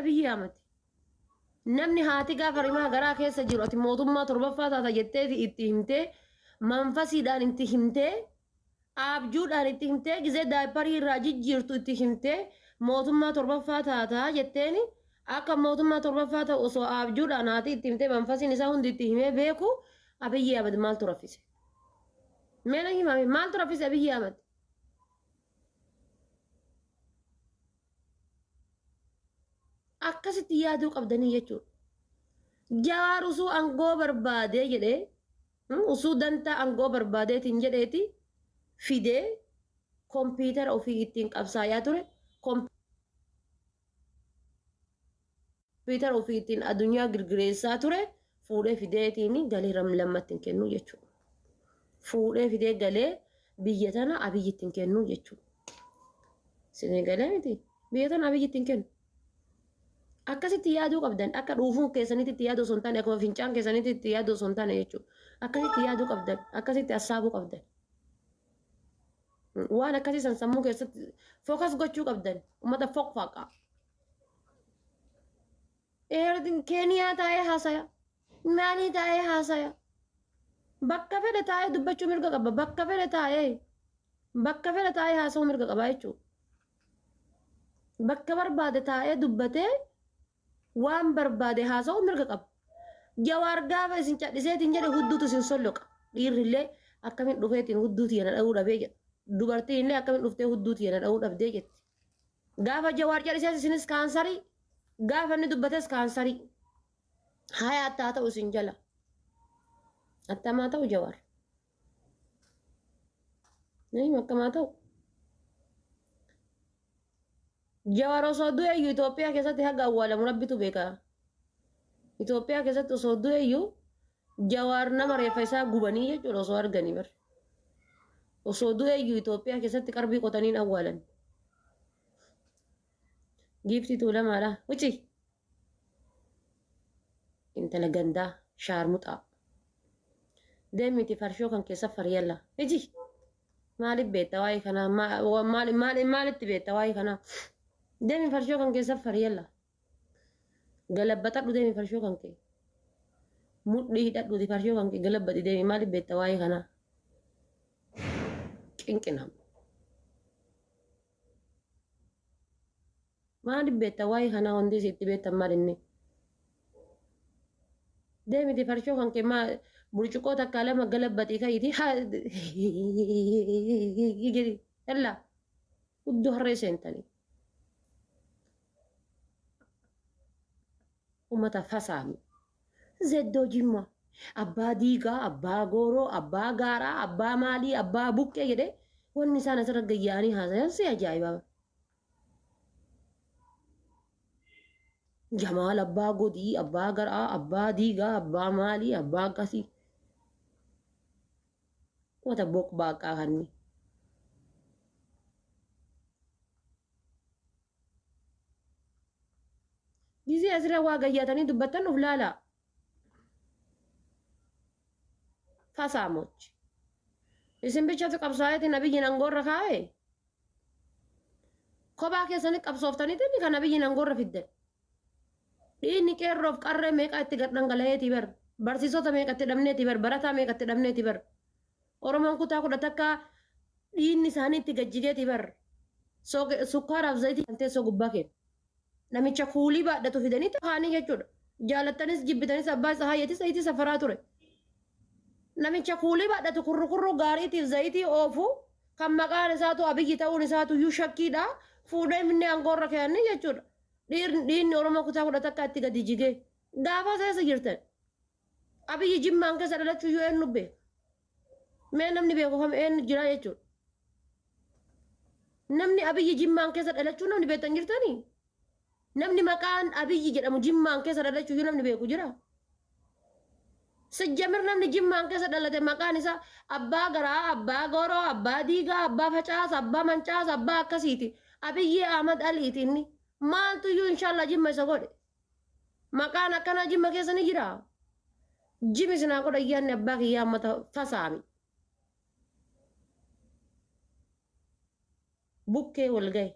Abiyyi Ahmad. Namni haati gaafa rimaa garaa keessa jiru ati mootummaa torbaffaa taata jetteeti itti himtee manfasiidhaan itti himtee aabjuudhaan itti himtee gizee daayipparii irraa jijjiirtu itti himtee mootummaa torbaffaa taataa jetteeni akka mootummaa torbaffaa ta'u osoo aabjuudhaan haati itti himtee manfasiin isaa hundi itti himee beeku Abiyyi Ahmad maaltu raffise? Mee na himame maaltu raffise Abiyyi Ahmad? Akkasitti yaaduu qabdanii jechuudha. Jawaar usuu angoo barbaadee jedhee usuu dantaa angoo barbaadeetiin jedheeti fidee kompiitara ofii ittiin qabsaayaa ture kompiitara ofii ittiin addunyaa girgireessaa ture fuudhee fideetiin galee lammatti hin kennuu jechuudha. Fuudhee fidee galee biyya tana Abiyyitti hin kennuu jechuudha. Isinii galee miti? Biyya tana Abiyyitti hin kennu. Akkasitti yaaduu qabdan akka dhuufuun keessanitti itti yaaduu osoo hin taane akkuma fincaan keessanitti itti yaaduu osoo hin taane jechuudha. Akkasitti yaaduu qabdan akkasitti hassaabuu qabdan. Waan akkasii san sammuu keessatti focus gochuu qabdan uummata foqfaqaa. Eertin Keeniyaa taa'ee haasaya. Maalii taa'ee haasaya. Bakka fedhe taa'ee dubbachuu mirga qaba. Bakka fedhe taa'ee bakka fedhe taa'ee haasa'uu mirga qaba jechuudha. Bakka barbaade taa'ee dubbatee waan barbaade haasa'uu mirga qaba. Jawaar gaafa isin cadhiseetiin jedhe hudduutu isin solloqa. Dhiirrillee akkamiin dhufeetiin hudduu tiyya na dha'uu dhabee jedha. Dubartiin illee akkamiin dhuftee hudduu tiyya na dha'uu dhabdee jetti. Gaafa Jawaar callisees isinis kaansarii, gaafa inni dubbates kaansarii. Haya attaa ta'u isin jala. Attamaa ta'u Jawaar. Nayim akkamaa ta'u. Jawaar osoo du'eyyuu Itoophiyaa keessatti haga awwaalamu rabbitu beeka. Itoophiyaa keessatti osoo du'eyyuu Jawaar nama reeffa isaa gubanii jechuudha osoo arganii bar. Osoo du'eyyuu Itoophiyaa keessatti qarbii qotaniin awwaalan. Giiftii Tuulamaadha. Wuci! Intala gandaa shaarmuxaa. Deemiti farshoo kan keessa faryalla. Iji! Maaliif beekta waa'ee kanaa? Maal maal maalitti beekta waa'ee kanaa? Deemi farshoo kan keessa faryalla. Galabbaxadhu deemi farshoo kan kee. Mudhii hidhadhuuti farshoo kan kee galabbaxi deemi maaliif beekta waa'ee kanaa? Qinqinam. Maaliif beekta waa'ee kanaa wanti isin itti beektan maal inni? Deemiti farshoo kan kee maa burcuqqoo takkaa lama galabbaxii ka'iiti haa jedhi yallaa hudduu harree seentanii. Ummata fasaami. Zeddoo Jimmaa. Abbaa diigaa, abbaa gooroo, abbaa gaaraa, abbaa maalii, abbaa buqqee jedhee wanni isaan asirra gayyaa'anii haasayan si ajaa'ibaa. Jamaal abbaa godii, abbaa garaa, abbaa diigaa, abbaa maalii, abbaa akkasii. Wata boqbaaqaa kanni. Gizee asirra waa gayyaatanii dubbattan uf laalaa. Fasaamoch. Isin bichatu qabsaa'eetiin Abiyyiin angoorra kaa'e. Kophaa keessanii qabsooftaniitiin kan Abiyyiin angoorra fiddan. Dhiigni qeerroof qarree meeqaa itti gad dhangala'eetii bar. Barsiisota meeqa itti dhabneetii bar. Barataa meeqa itti dhabneetii bar. Oromoon kutaa 11 dhiigni isaanii itti gad jigeetii bar. Sukkaaraaf zayitii kan teessoo gubbaa kennu. Namicha kuulii baadhatu fidanii kaanii jechuudha. Jaalattanis jibbitanis abbaa Tsahaayeeti zayitii safaraa ture. Namicha kuulii baadhatu kurrukurruu gaariitiif zayitii oofu kan maqaan isaatu Abiyyi ta'uun isaatu iyyuu shakkiidha. Fuudhee finne aangoorra keeyanii jechuudha. Dhiigni Oromoo kutaa 11 itti gadi jigee. Gaafas eessa jirtan? Abiyyi Jimmaan keessa dhalachuu iyyuu eenyu beeka? Mee namni beeku kam eenyu jira jechuudha. Namni Abiyyi Jimmaan keessa dhalachuu namni beektan jirtanii? Namni maqaan Abiyyi jedhamu Jimmaan keessa dhalachuu iyyuu namni beeku jira? Sijjamir namni Jimmaan keessa dhalate maqaan isaa abbaa garaa, abbaa goroo, abbaa diigaa, abbaa facaasa, abbaa mancaasa, abbaa akkasiiti. Abiyyi Ahmad Aliiti inni. Maaltu iyyuu inshallah Jimma isa godhe. Maqaan akkanaa Jimma keessa ni jiraa? Jimi isin haa godhan yaadni abbaa kiyyaa ummata fasaami. Bukkee wal gahe.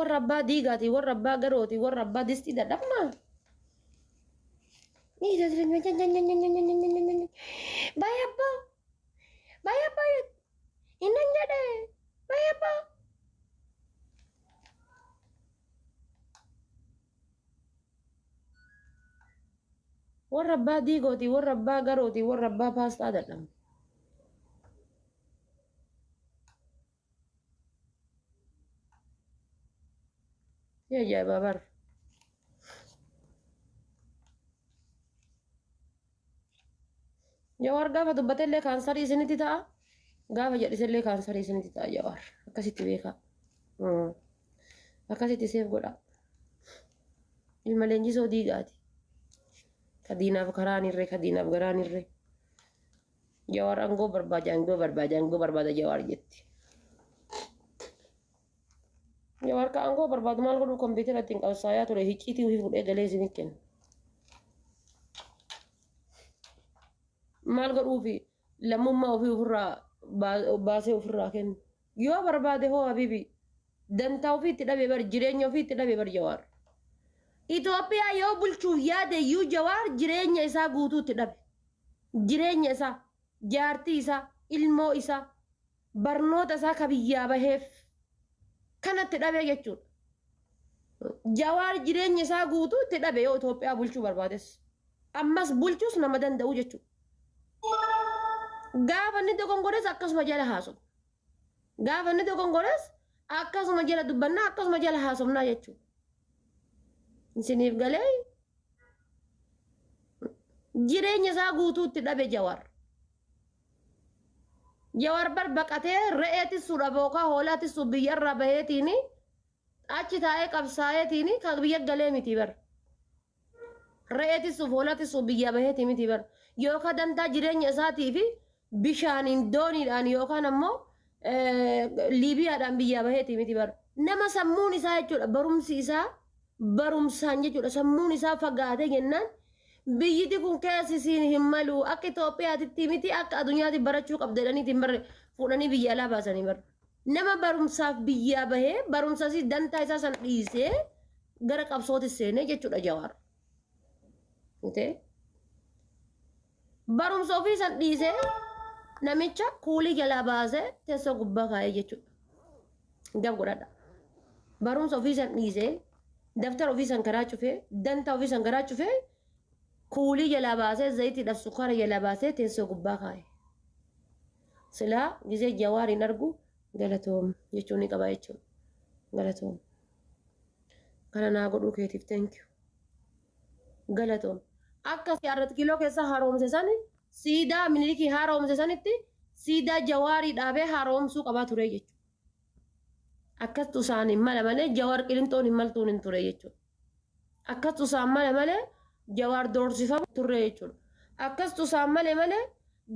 Warra abbaa diigaati, warra abbaa garooti, warra abbaa distii dadhabnaa. Baay'ee abbaa, baay'ee abbaa, innan jedhe, baay'ee abbaa. Warra abbaa diigooti, warra abbaa garooti, warra abbaa paastaa dadhabna. Ajaa'ibaa bara. Jawaar gaafa dubbatellee kaansarii isinitti ta'a. Gaafa jedhisellee kaansarii isinitti ta'a Jawaar. Akkasitti beekaa. Akkasitti seef godha. Ilma leenjisoo diigaati. Ka diinaaf karaan irree, ka diinaaf garaan irree. Jawaar aangoo barbaada, aangoo barbaada, aangoo barbaada Jawaar jetti. Jawaar ka aangoo barbaadu maal godhuu kompiitara ittiin qabsaayaa ture hicciitii ofii fuudhee galee isinii kenna. Maal godhuufi lammummaa ofii ofirraa baasee ofirraa kennu. Yoo barbaade hoo habibi dantaa ofii itti dhabe bar, jireenya ofii itti dhabe bar Jawaar. Itoophiyaa yoo bulchuuf yaade iyyuu Jawaar jireenya isaa guutuu itti dhabe. Jireenya isaa, jaartii isaa, ilmoo isaa, barnoota isaa ka biyyaa baheef kanatti dhabee jechuudha. Jawaar jireenya isaa guutuu itti dhabe yoo Itoophiyaa bulchuu barbaades. Ammas bulchuus nama danda'u jechuudha. Gaafa inni dogongores akkasuma jala haasofna. Gaafa inni dogongores akkasuma jala dubbannaa, akkasuma jala haasofnaa jechuudha. Isiniif galee, jireenya isaa guutuu itti dhabe Jawaar. Jawaar bar baqatee re'ee tissuudhaaf yookaan hoolaa tissuuf biyyarraa baheetiin achi taa'ee qabsaa'eetiin kan biyya galee miti bar. Re'ee tissuuf, hoolaa tissuuf biyyaa baheetii miti bar. Yookaan dantaa jireenya isaatii fi bishaaniin dooniidhaan yookaan ammoo Liibiyaadhaan biyyaa baheetii miti bar. Nama sammuun isaa jechuudha, barumsi isaa barumsaan jechuudha, sammuun isaa fagaatee jennaan biyyiti kun keessi siin hin malu, akka Itoophiyaatitti miti, akka addunyaatti barachuu qabda jedhaniitiin barre fuudhanii biyya alaa baasanii bar. Nama barumsaaf biyyaa bahee barumsa isii dantaa isaa sana dhiisee gara qabsooti seenee jechuudha Jawaar. Mutee? Barumsa ofii san dhiisee namicha kuulii jalaa baasee teessoo gubbaa kaa'ee jechuudha. Gab godhadha. Barumsa ofii san dhiisee, daftara ofii san karaa cufee, dantaa ofii san karaa cufee, kuulii jalaa baasee, zayitiidhaaf sukkaara jalaa baasee teessoo gubbaa kaa'e. Silaa gisee Jawaar hin argu galatoom jechuun ni qaba jechuudha. Galatoom. Kana naa godhuu keetiif thank you. Galatoom. Akka Arrat Kiiloo keessa haroomse sani, siidaa Minilikii haroomse sanitti siidaa Jawaarii dhaabee haroomsuu qabaa ture jechuudha. Akkastu isaan hin mala malee Jawaar Qilinxoon hin maltuun hin ture jechuudha. Akkastu isaan mala malee Jawaar doorsifamu turre jechuudha. Akkastu isaan male malee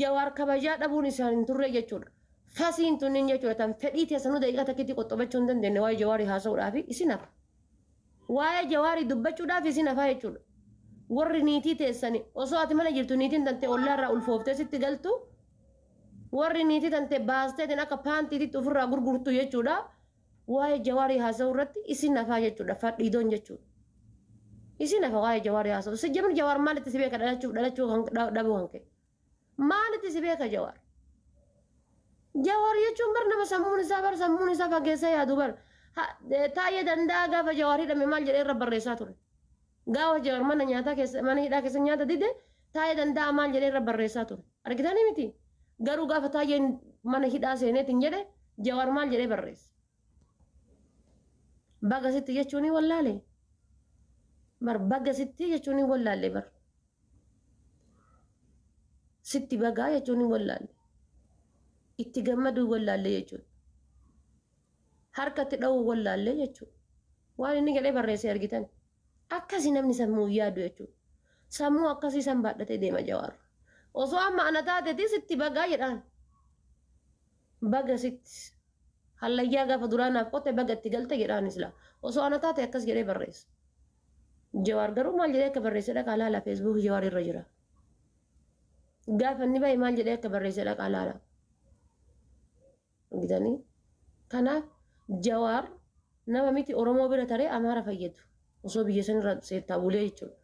Jawaar kabajaa dhabuun isaan hin turre jechuudha. Fasiin tunniin jechuudha tan fedhii teessanuu daqiiqaa takkitti qoxxobachuu hin dandeenye waa'ee Jawaarii haasa'uudhaaf isin hafa. Waa'ee Jawaarii dubbachuudhaaf isin hafaa jechuudha. Warri niitii teessani osoo ati mana jirtu niitiin tante ollaarraa ulfooftee sitti galtu, warri niitii tante baasteetiin akka paantiititti ofirraa gurgurtu jechuudha. Waa'ee Jawaarii haasa'uu irratti isin hafaa jechuudha. Fadhiidoon jechuudha. Isin hafa waa'ee Jawaarii haasa'u. Si jabni Jawaar maalitti si beeka dhalachuuf dhalachuu kan dhabuu kan ka'e? Maalitti si beeka Jawaar? Jawaar jechuun bar nama sammuun isaa bar sammuun isaa fageessee yaadu bar. Taa'ee Danda'a gaafa Jawaar hidhame maal jedhee irra barreessaa ture? Gaafa Jawaar mana nyaataa keessa, mana hidhaa keessa nyaata dide, Taa'ee Danda'a maal jedhee irra barreessaa ture? Argitanii miti? Garuu gaafa Taa'een mana hidhaa seeneetiin jedhe Jawaar maal jedhee barreesse? Baga sitti jechuun ni wallaale. Bar baga sitti jechuun ni wallaalle bar. Sitti bagaa jechuun ni wallaalle. Itti gammaduu wallaalle jechuudha. Harkatti dha'uu wallaalle jechuudha. Waan inni jedhee barreesse argitan. Akkasi namni sammuu yaadu jechuudha. Sammuu akkasii san baadhatee deema Jawaar. Osoo amma ana taateeti sitti bagaa jedhaan. Baga sitti. Hallayyaa gaafa duraa naaf qotte baga itti galte jedhaan sila. Osoo ana taate akkas jedhee barreessa. Jawaar garuu maal jedhee akka barreesse dhaqaa laala, Feesbuukii Jawaar irra jira. Gaafa inni bahe maal jedhee akka barreesse dhaqaa laala. Argitanii? Kanaaf Jawaar Nama miti Oromoo bira taree Amaara fayyadu. Osoo biyya sanirra seettaa bulee jechuudha.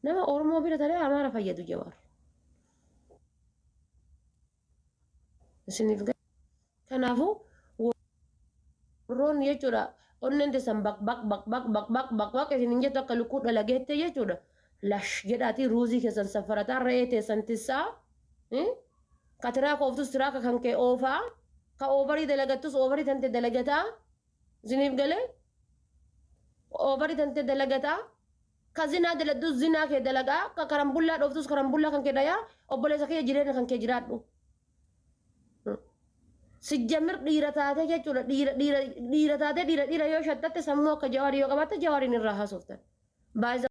Nama Oromoo bira taree Amaara fayyadu Jawaar. Isiniif kanaafuu warroonni jechuudha onneen teessan baq baq baq baq baq baq baq baq isin hin jettu akka lukkuu dhalageette jechuudha. Lash jedhaatii ruuzii keessan saffarataa, re'ee teessan tissaa, ka tiraaka ooftus tiraaka kan kee oofaa, ka oovarii dalagattus oovarii tante dalagataa. Isiniif galee, oovarii tante dalagataa, ka zinaa daladdus zinaa kee dalagaa, ka karambullaa dhooftus karambullaa kan kee dhayaa. Obboleessa kiyya, jireenya kan kee jiraadhu. Sijjamir dhiira taatee jechuudha, dhiira dhiira dhiira taatee, dhiira dhiira yoo shattatte, sammuu akka Jawaarii yoo qabaatte, Jawaariin irraa haasoftan. Baay'ee.